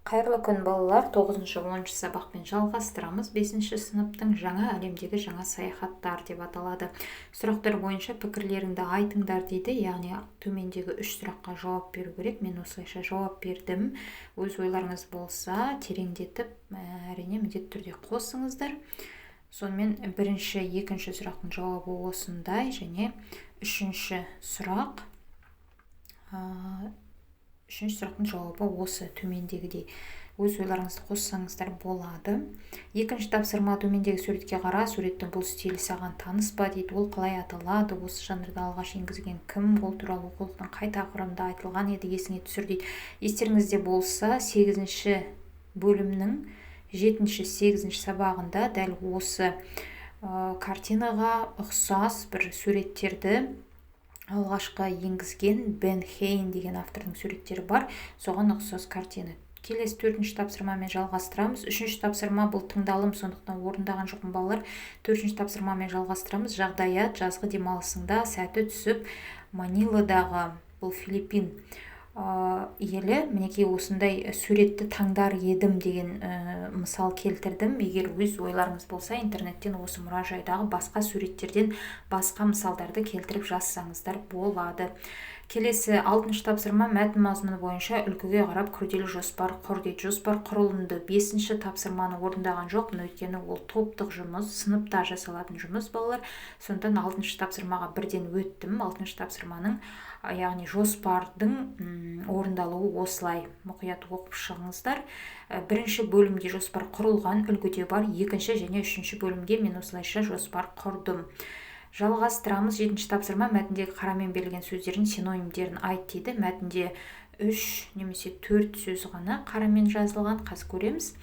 Қайырлы күн, балалар! Тоғызыншы, 10-шы сабақпен жалғастырамыз. Бесінші сыныптың «Жаңа әлемдегі жаңа саяхаттар» деп аталады. Сұрақтар бойынша пікірлеріңді айтыңдар дейді, яғни төмендегі үш сұраққа жауап беру керек. Мен осылайша жауап бердім. Өз ойларыңыз болса, тереңдетіп, әрине, міндетті түрде қосыңыздар. Сонымен, бірінші, екінші сұрақтың жауабы осындай және үшінші сұрақ, үшінші сұрақтың жауабы осы төмендегідей. Өз ойларыңызды қоссаңыздар болады. Екінші тапсырма: төмендегі суретке қара, суреттің бұл стилі саған таныс па дейді. Ол қалай аталады? Осы жанрды алғаш енгізген кім? Ол туралы оқулықтың қай тақырыбында айтылған еді, есіңе түсір дейді. Естеріңізде болса, сегізінші бөлімнің жетінші, сегізінші сабағында дәл осы картинаға ұқсас бір суреттерді алғашқы енгізген Бен Хейн деген автордың суреттері бар, соған ұқсас картина. Келесі төртінші тапсырмамен жалғастырамыз. Үшінші тапсырма бұл тыңдалым, сондықтан орындаған жоқпын, балалар. Төртінші тапсырмамен жалғастырамыз. Жағдаят: жазғы демалысыңда сәті түсіп Маниладағы, бұл Филиппин елі, мінекей, осындай суретті таңдар едім деген мысал келтірдім. Егер өз ойларыңыз болса, интернеттен осы мұражайдағы басқа суреттерден басқа мысалдарды келтіріп жазсаңыздар болады. Келесі алтыншы тапсырма: мәтін мазмұны бойынша үлгіге қарап күрделі жоспар құр дейді. Жоспар құрылымды бесінші тапсырманы орындаған жоқпын, өйткені ол топтық жұмыс, сыныпта жасалатын жұмыс, балалар. Сондықтан алтыншы тапсырмаға бірден өттім. Алтыншы тапсырманың, яғни жоспардың орындалуы осылай, мұқият оқып шығыңыздар. Бірінші бөлімде жоспар құрылған, үлгіде бар. Екінші және үшінші бөлімге мен осылайша жоспар құрдым. Жалғастырамыз. Жетінші тапсырма: мәтіндегі қарамен берілген сөздердің синонимдерін айт дейді. Мәтінде үш немесе төрт сөз ғана қарамен жазылған, қазір көреміз.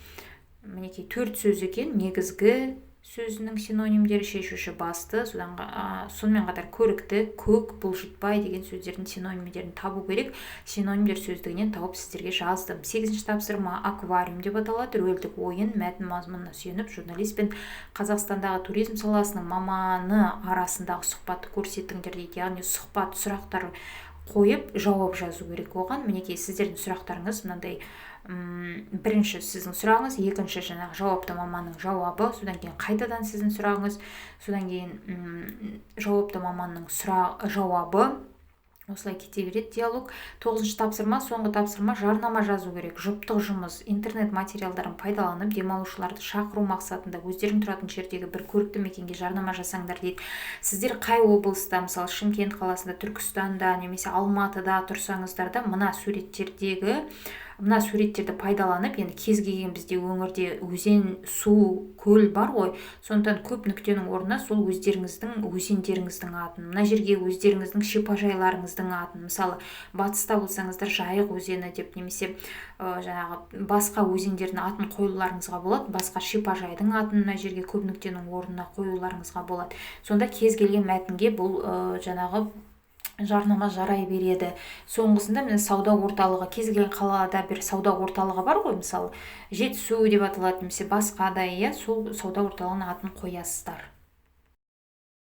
Мінекей, төрт сөз екен. Негізгі сөзінің синонимдері шешуші, басты, содан сонымен қатар көрікті, көк, бұлжытпай деген сөздердің синонимдерін табу керек. Синонимдер сөздігінен тауып, сіздерге жаздым. Сегізінші тапсырма «Аквариум» деп аталады, рөлдік ойын. Мәтін мазмұнына сүйеніп, журналист пен Қазақстандағы туризм саласының маманы арасындағы сұхбатты көрсетіңдер дейді. Яғни сұхбат, сұрақтар қойып, жауап жазу керек оған. Мінекей, сіздердің сұрақтарыңыз мынандай: бірінші сіздің сұрағыңыз, екінші жаңағы жауапты маманның жауабы, содан кейін қайтадан сіздің сұрағыңыз, содан кейін жауапты маманның жауабы. Осылай кете береді диалог. Тоғызыншы тапсырма, соңғы тапсырма: жарнама жазу керек, жұптық жұмыс. Интернет материалдарын пайдаланып, демалушыларды шақыру мақсатында өздерің тұратын жердегі бір көрікті мекенге жарнама жасаңдар дейді. Сіздер қай облыста, мысалы, Шымкент қаласында, Түркістанда немесе Алматыда тұрсаңыздар да, мына суреттердегі, мына суреттерді пайдаланып, енді кез келген бізде өңірде өзен, су, көл бар ғой, сондықтан көп нүктенің орнына сол өздеріңіздің өзендеріңіздің атын, мына жерге өздеріңіздің шипажайларыңыздың атын, мысалы, батыста болсаңыздар, Жайық өзені деп немесе жаңағы басқа өзендердің атын қоюларыңызға болады, басқа шипажайдың атын мына жерге көп нүктенің орнына қоюларыңызға болады. Сонда кез келген мәтінге бұл жаңағы жарнама жарай береді. Соңғысында, міне, сауда орталығы, кез келген қалада бір сауда орталығы бар ғой, мысалы, Жетісу деп аталады немесе басқа да, иә, сол сауда орталығының атын қоясыздар.